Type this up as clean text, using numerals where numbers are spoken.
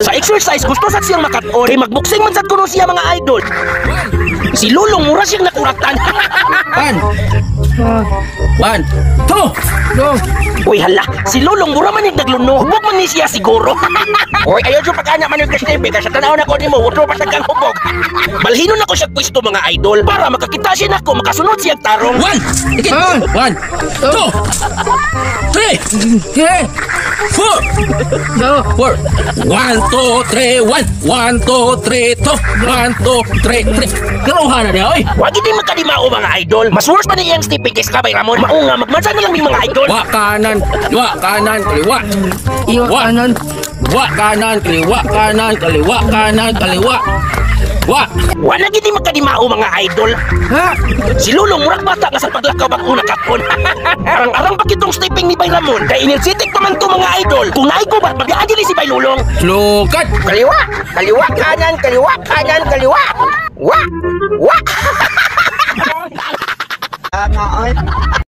Sa exercise, gusto sad siyang makat-on. Kay magboxing man sad kuno siya, mga idol. Si Lulong mura siyang nakuratan. One. One, two. Go. Uy hala, si Lulong mura man yung nagluno. Hubog man ni siya siguro. Uy, ayaw siya pag-ana man yung Stepe kasi tanaw na ko nimo, utro pa sa kang hubog. Balhinon ako siya pwesto, mga idol, para makakita siya nako, makasunod siya tarong. One. Ikit. One, two, three, Three. Four. Go. Four. One, two, three, one. One, two, three, two. One, two, three, three. Karuha na niya, oy. Wag hindi magkadimao, mga idol. Mas worse pa ni iyang stepping kaysa kabay Ramon. Mao nga, magmansa na lang mi, mga idol. Wa kanan, wa kanan, kaliwa. Iwa Wa. kanan. Wa kanan, kaliwa, kanan, kaliwa, kanan, kaliwa. Wa. Wala gid magkadimao, mga idol. Ha? Si Lulong murag bata nga sa paglakaw bag nakapon. Arang-arang pa kitong stepping ni Bay Ramon. Kay energetic pa man to, mga idol. Kung naay gubat, magaan dili si Bay Lulong. Slukat. Kaliwa, kaliwa, kanan, kaliwa, kanan, kaliwa. Wa, wa.